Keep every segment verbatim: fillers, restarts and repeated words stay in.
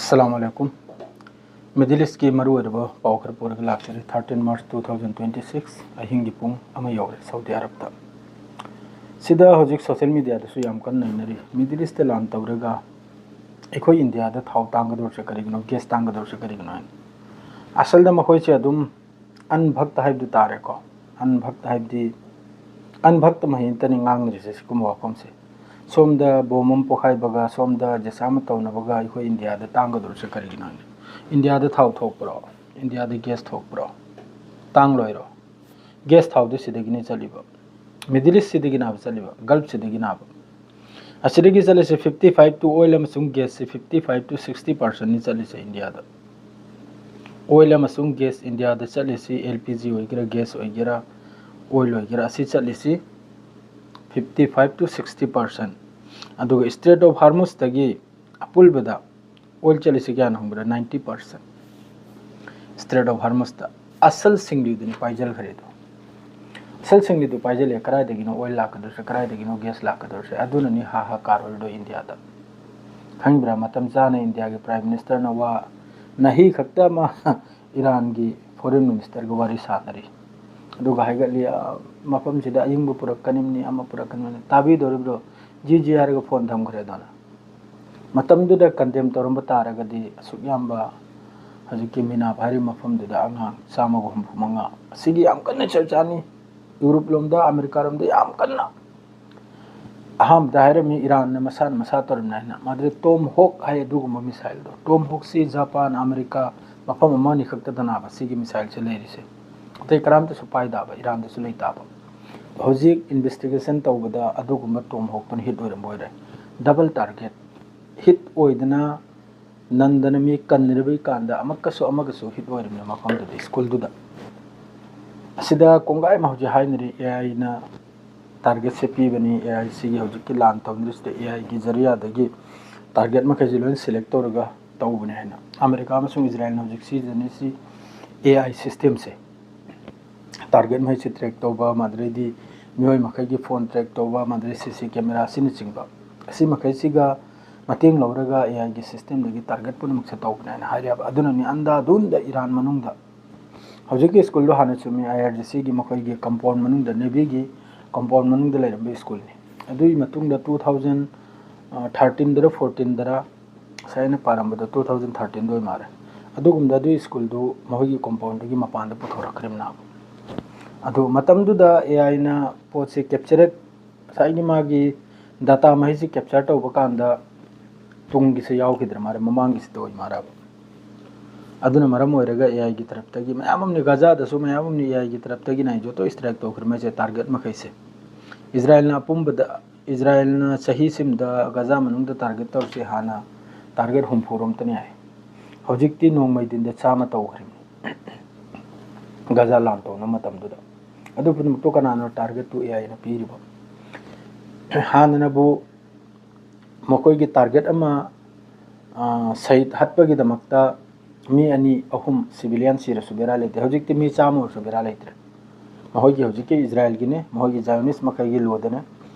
ꯑꯁꯂꯥꯃꯨ ꯑꯂꯥꯏꯀꯨꯝ꯫ Middle ꯏꯁꯀꯤ ꯃꯔꯨꯑꯣꯏꯔꯕ ꯄꯥꯎ ꯈꯔ ꯄꯨꯔꯒ ꯂꯥꯛꯆꯔꯤ꯫ Thirteen March two thousand twenty six, ꯑꯍꯤꯡꯒꯤ ꯄꯨꯡ ꯑꯃ ꯌꯧꯔꯦ ꯁꯥꯎꯗꯤ ꯑꯔꯕꯇ꯫ ꯁꯤꯗ ꯍꯧꯖꯤꯛ ꯁꯣꯁꯦꯜ ꯃꯤꯗꯤꯌꯥꯗꯁꯨ ꯌꯥꯝ ꯀꯟꯅ ꯅꯩꯅꯔꯤ, ꯃꯤꯗꯜ ꯏꯁꯇ ꯂꯥꯟ ꯇꯧꯔꯒ ꯑꯩꯈꯣꯏ ꯏꯟꯗꯤꯌꯥꯗ ꯊꯥꯎ ꯇꯥꯡꯒꯗꯧꯔꯤꯁꯦ ꯀꯔꯤꯒꯤꯅꯣ, ꯒ꯭ꯌꯥꯁ ꯇꯥꯡꯒꯗꯧꯔꯤꯁꯦ ꯀꯔꯤꯒꯤꯅꯣ ꯍꯥꯏꯅ꯫ ꯑꯁꯜꯗ ꯃꯈꯣꯏꯁꯦ ꯑꯗꯨꯝ ꯑꯟꯚꯛꯇ ꯍꯥꯏꯕꯗꯨ ꯇꯥꯔꯦꯀꯣ꯫ ꯑꯟꯚꯛꯇ ꯍꯥꯏꯕꯗꯤ, ꯑꯟꯚꯛꯇ ꯃꯍꯩ ꯅꯠꯇꯅꯤ ꯉꯥꯡꯅꯔꯤꯁꯦ ꯁꯤꯒꯨꯝꯕ ꯋꯥꯐꯝꯁꯦ꯫ ꯁꯣꯝꯗ ꯕꯣꯝ ꯑꯃ ꯄꯣꯈꯥꯏꯕꯒ, ꯁꯣꯝꯗ ꯖꯦꯁꯥ ꯑꯃ ꯇꯧꯅꯕꯒ ꯑꯩꯈꯣꯏ ꯏꯟꯗꯤꯌꯥꯗ ꯇꯥꯡꯒꯗꯧꯔꯤꯁꯦ ꯀꯔꯤꯒꯤꯅꯣ ꯍꯥꯏꯅ꯫ ꯏꯟꯗꯤꯌꯥꯗ ꯊꯥꯎ ꯊꯣꯛꯄ꯭ꯔꯣ? ꯏꯟꯗꯤꯌꯥꯗ ꯒ꯭ꯌꯥꯁ ꯊꯣꯛꯄ꯭ꯔꯣ? ꯇꯥꯡꯂꯣꯏꯔꯣ? ꯒ꯭ꯌꯥꯁ ꯊꯥꯎꯗꯤ ꯁꯤꯗꯒꯤꯅꯤ ꯆꯠꯂꯤꯕ, ꯃꯤꯗꯜ ꯏꯁꯁꯤꯗꯒꯤꯅꯦꯕ ꯆꯠꯂꯤꯕ, ꯒꯜꯐꯁꯤꯗꯒꯤꯅꯦꯕ꯫ ꯑꯁꯤꯗꯒꯤ ꯆꯠꯂꯤꯁꯦ fifty five to, oil ꯑꯃꯁꯨꯡ ꯒ꯭ꯌꯥꯁꯁꯤ fifty five to sixty percentꯅꯤ ꯆꯠꯂꯤꯁꯦ ꯏꯟꯗꯤꯌꯥꯗ꯫ Oil ꯑꯃꯁꯨꯡ ꯒ꯭ꯌꯥꯁ ꯏꯟꯗꯤꯌꯥꯗ ꯆꯠꯂꯤꯁꯤ, L P G ꯑꯣꯏꯒꯦꯔꯥ, ꯒ꯭ꯌꯥꯁ ꯑꯣꯏꯒꯦꯔꯥ, oil ꯑꯣꯏꯒꯦꯔꯥ, ꯑꯁꯤ ꯆꯠꯂꯤꯁꯤ fifty five to sixty percent꯫ ꯑꯗꯨꯒ Strait of Hormuzꯇꯒꯤ ꯑꯄꯨꯟꯕꯗ oil ꯆꯠꯂꯤꯁꯤ ꯀꯌꯥꯅꯣ ꯈꯪꯕ꯭ꯔꯥ? Ninety percent꯫ Strait of Hormuzꯇ ꯑꯁꯜ ꯁꯤꯡꯂꯤꯗꯨꯅꯤ ꯄꯥꯏꯖꯈ꯭ꯔꯦꯗꯣ꯫ ꯑꯁꯜ ꯁꯤꯡꯂꯤꯗꯨ ꯄꯥꯏꯖꯜꯂꯦ, ꯀꯗꯥꯏꯗꯒꯤꯅꯣ oil ꯂꯥꯛꯀꯗꯧꯔꯤꯁꯦ, ꯀꯗꯥꯏꯗꯒꯤꯅꯣ ꯒ꯭ꯌꯥꯁ ꯂꯥꯛꯀꯗꯧꯔꯤꯁꯦ? ꯑꯗꯨꯅꯅꯤ ꯍꯥ ꯍꯥ ꯀꯥꯔ ꯑꯣꯏꯔꯤꯗꯣ ꯏꯟꯗꯤꯌꯥꯗ꯫ ꯈꯪꯕ꯭ꯔꯥ? ꯃꯇꯝ ꯆꯥꯅ ꯏꯟꯗꯤꯌꯥꯒꯤ Prime Ministerꯅ ꯋꯥ ꯅꯍꯤ ꯈꯛꯇ ꯑꯃ ꯏꯔꯥꯟꯒꯤ Foreign Ministerꯒ ꯋꯥꯔꯤ ꯁꯥꯟꯅꯔꯤ꯫ ꯑꯗꯨꯒ ꯍꯥꯏꯒꯠꯂꯤ, "ꯑ, ꯃꯐꯝꯁꯤꯗ ꯑꯏꯪꯕ ꯄꯨꯔꯛꯀꯅꯤꯕꯅꯤ, ꯑꯃ ꯄꯨꯔꯛꯀꯅꯤꯕꯅꯤ"꯫ ꯇꯥꯕꯤꯗꯧꯔꯤꯕ꯭ꯔꯣ? ꯖꯤ ꯖꯤ ꯍꯥꯏꯔꯒ ꯐꯣꯟ ꯊꯝꯈ꯭ꯔꯦ꯫ ꯑꯗꯨꯅ ꯃꯇꯝꯗꯨꯗ condemn ꯇꯧꯔꯝꯕ ꯇꯥꯔꯒꯗꯤ ꯑꯁꯨꯛ ꯌꯥꯝꯕ ꯍꯧꯖꯤꯛꯀꯤ ꯃꯤꯅꯥꯞ ꯍꯥꯏꯔꯤꯕ ꯃꯐꯝꯗꯨꯗ ꯑꯉꯥꯡ ꯆꯥꯝꯃꯒ ꯍꯨꯝꯐꯨ ꯃꯉꯥ, ꯑꯁꯤꯒꯤ ꯌꯥꯝ ꯀꯟꯅ ꯆꯞ ꯆꯥꯅꯤ꯫ ꯌꯨꯔꯣꯞ ꯂꯣꯝꯗ, ꯑꯃꯦꯔꯤꯀꯥ ꯂꯣꯝꯗ ꯌꯥꯝ ꯀꯟꯅ ꯑꯍꯥꯟꯕꯗ ꯍꯥꯏꯔꯝꯃꯤ, ꯏꯔꯥꯟꯅ ꯃꯁꯥꯅ ꯃꯁꯥ ꯇꯧꯔꯝꯃꯤ ꯍꯥꯏꯅ꯫ ꯃꯗꯨꯗ Tomahawk ꯍꯥꯏ ꯑꯗꯨꯒꯨꯝꯕ missileꯗꯣ꯫ Tomahawkꯁꯤ ꯖꯄꯥꯟ, ꯑꯃꯦꯔꯤꯀꯥ, ꯃꯐꯝ ꯑꯃ ꯑꯅꯤ ꯈꯛꯇꯗꯅꯕ ꯁꯤꯒꯤ missileꯁꯦ ꯂꯩꯔꯤꯁꯦ꯫ ꯑꯇꯩ ꯀꯅꯥꯝꯇꯁꯨ ꯄꯥꯏꯗꯕ, ꯏꯔꯥꯟꯗꯁꯨ ꯂꯩꯇꯕ꯫ ꯍꯧꯖꯤꯛ investigation ꯇꯧꯕꯗ ꯑꯗꯨꯒꯨꯝꯕ Tomahawkꯇꯨꯅ hit ꯑꯣꯏꯔꯝꯕ ꯑꯣꯏꯔꯦ꯫ Double target hit ꯑꯣꯏꯗꯅ ꯅꯟꯗꯅ ꯃꯤ ꯀꯟꯅꯔꯤꯕꯒꯤ ꯀꯥꯟꯗ ꯑꯃꯛꯀꯁꯨ ꯑꯃꯒꯁꯨ hit ꯑꯣꯏꯔꯤꯕꯅꯤ ꯃꯐꯝꯗꯨꯗ, ꯁ꯭ꯀꯨꯜꯗꯨꯗ꯫ ꯑꯁꯤꯗ ꯀꯣꯡꯒꯥꯏ ꯑꯃ ꯍꯧꯖꯤꯛ ꯍꯥꯏꯅꯔꯤ, A Iꯅ targetꯁꯦ ꯄꯤꯕꯅꯤ, A Iꯁꯤꯒꯤ ꯍꯧꯖꯤꯛꯀꯤ ꯂꯥꯟ ꯇꯧꯅꯔꯤꯁꯤꯗ A Iꯒꯤ ꯖꯔꯤꯌꯥꯗꯒꯤ target ꯃꯈꯩꯁꯦ ꯂꯣꯏꯅ select ꯇꯧꯔꯒ ꯇꯧꯕꯅꯦ ꯍꯥꯏꯅ꯫ ꯑꯃꯦꯔꯤꯀꯥ ꯑꯃꯁꯨꯡ ꯏꯖꯔꯥꯌꯦꯜꯅ ꯍꯧꯖꯤꯛ ꯁꯤꯖꯤꯟꯅꯔꯤꯁꯤ A I systemꯁꯦ꯫ Target ꯃꯈꯩꯁꯤ track ꯇꯧꯕ, ꯃꯗꯨꯗꯩꯗꯤ ꯃꯤꯑꯣꯏ ꯃꯈꯩꯒꯤ phone track ꯇꯧꯕ, ꯃꯗꯨꯗꯩ C C camera ꯑꯁꯤꯅꯆꯤꯡꯕ, ꯑꯁꯤ ꯃꯈꯩꯁꯤꯒ ꯃꯇꯦꯡ ꯂꯧꯔꯒ ꯑꯦ ꯑꯥꯏꯒꯤ ꯁꯤꯁꯇꯦꯝꯗꯒꯤ ꯇꯥꯔꯒꯦꯠ ꯄꯨꯝꯅꯃꯛꯁꯦ ꯇꯧꯕꯅꯦ ꯍꯥꯏꯅ ꯍꯥꯏꯔꯦꯕ꯫ ꯑꯗꯨꯅꯅꯤ ꯑꯟꯗꯥꯗꯨꯟꯗ ꯏꯔꯥꯟ ꯃꯅꯨꯡꯗ ꯍꯧꯖꯤꯛꯀꯤ ꯁ꯭ꯀꯨꯜꯗꯣ ꯍꯥꯟꯅ ꯆꯨꯝꯃꯤ, ꯑꯥꯏ ꯑꯥꯔ ꯖꯤ ꯁꯤꯒꯤ ꯃꯈꯣꯏꯒꯤ ꯀꯝꯄꯥꯎꯟ ꯃꯅꯨꯡꯗ, ꯅꯦꯚꯤꯒꯤ ꯀꯝꯄꯥꯎꯟ ꯃꯅꯨꯡꯗ ꯂꯩꯔꯝꯕ ꯁ꯭ꯀꯨꯜꯅꯤ꯫ ꯑꯗꯨꯒꯤ ꯃꯇꯨꯡꯗ ꯇꯨ ꯊꯥꯎꯖꯟ ꯊꯥꯔꯇꯤꯟꯗꯔ ꯐꯣꯔꯇꯤꯟꯗꯔ ꯉꯁꯥꯏ ꯑꯩꯅ ꯄꯥꯔꯝꯕꯗꯣ ꯇꯨ ꯊꯥꯎꯖꯟ ꯊꯥꯔꯇꯤꯟꯗ ꯑꯣꯏ ꯃꯥꯜꯂꯦ꯫ ꯑꯗꯨꯒꯨꯝꯕꯗ ꯑꯗꯨꯒꯤ ꯁ꯭ꯀꯨꯜꯗꯨ ꯃꯈꯣꯏꯒꯤ ꯀꯣꯝꯄꯥꯎꯟꯗꯒꯤ ꯃꯄꯥꯟꯗ ꯄꯨꯊꯣꯔꯛꯈ꯭ꯔꯤꯕꯅꯦꯕ꯫ ꯑꯗꯨ ꯃꯇꯝꯗꯨꯗ ꯑꯦ ꯑꯥꯏꯅ ꯄꯣꯠꯁꯤ ꯀꯦꯞꯆꯔꯦꯠ ꯉꯁꯥꯏꯒꯤ ꯃꯥꯒꯤ ꯗꯥꯇꯥ ꯃꯍꯩꯁꯤ ꯀꯦꯞꯆꯔ ꯇꯧꯕ ꯀꯥꯟꯗ ꯇꯨꯡꯒꯤꯁꯦ ꯌꯥꯎꯈꯤꯗ꯭ꯔꯦ ꯃꯥꯜꯂꯦ, ꯃꯃꯥꯡꯒꯤꯁꯤꯗ ꯑꯣꯏ ꯃꯥꯜꯂꯦꯕ꯫ ꯑꯗꯨꯅ ꯃꯔꯝ ꯑꯣꯏꯔꯒ ꯑꯦ ꯑꯥꯏꯒꯤ ꯇꯔꯞꯇꯒꯤ ꯃꯌꯥꯝ ꯑꯃꯅ, ꯒꯥꯖꯥꯗꯁꯨ ꯃꯌꯥꯝ ꯑꯃꯅ ꯑꯦ ꯑꯥꯏꯒꯤ ꯇꯔꯞꯇꯒꯤ ꯅꯥꯏꯟ ꯖꯣꯇꯣ ꯁ꯭ꯇ꯭ꯔꯥꯏꯛ ꯇꯧꯈ꯭ꯔꯦ ꯃꯩꯁꯦ, ꯇꯥꯔꯒꯦꯠ ꯃꯈꯩꯁꯦ꯫ ꯏꯖꯔꯥꯏꯜꯅ ꯑꯄꯨꯝꯕꯗ, ꯏꯖꯔꯥꯏꯜꯅ ꯆꯍꯤꯁꯤꯃꯗ ꯒꯥꯖꯥ ꯃꯅꯨꯡꯗ ꯇꯥꯔꯒꯦꯠ ꯇꯧꯔꯤꯁꯦ ꯍꯥꯟꯅ ꯇꯥꯔꯒꯦꯠ ꯍꯨꯝꯐꯨꯔꯣꯝꯇꯅꯤ ꯍꯥꯏ꯫ ꯍꯧꯖꯤꯛꯇꯤ ꯅꯣꯡꯃꯩ ꯗꯤꯟꯗ ꯆꯥꯝꯃ ꯇꯧꯈ꯭ꯔꯤꯕꯅꯤ ꯒꯥꯖꯥ ꯂꯥꯟ ꯇꯧꯅꯕ ꯃꯇꯝꯗꯨꯗ꯫ ꯑꯗꯨ ꯄꯨꯝꯅꯃꯛꯇꯣ ꯀꯅꯥꯅꯣ ꯇꯥꯔꯒꯦꯠꯇꯨ ꯑꯦ ꯑꯥꯏꯅ ꯄꯤꯔꯤꯕ? ꯍꯥꯟꯅꯅꯕꯨ ꯃꯈꯣꯏꯒꯤ ꯇꯥꯔꯒꯦꯠ ꯑꯃ, ꯑ, ꯁꯍꯤꯗ ꯍꯥꯠꯄꯒꯤꯗꯃꯛꯇ ꯃꯤ ꯑꯅꯤ, ꯑꯍꯨꯝ civilian ꯁꯤꯔꯁꯨ ꯕꯦꯔꯥ ꯂꯩꯇꯦ꯫ ꯍꯧꯖꯤꯛꯇꯤ ꯃꯤ ꯆꯥꯝꯃ ꯑꯣꯏꯔꯁꯨ ꯕꯦꯔꯥ ꯂꯩꯇ꯭ꯔꯦ꯫ ꯃꯈꯣꯏꯒꯤ ꯍꯧꯖꯤꯛꯀꯤ ꯏꯖꯔꯥꯏꯜꯒꯤꯅꯦ, ꯃꯈꯣꯏꯒꯤ ꯖꯥꯏꯑꯣꯅꯤꯁ ꯃꯈꯩꯒꯤ ꯂꯣꯗꯅꯦ꯫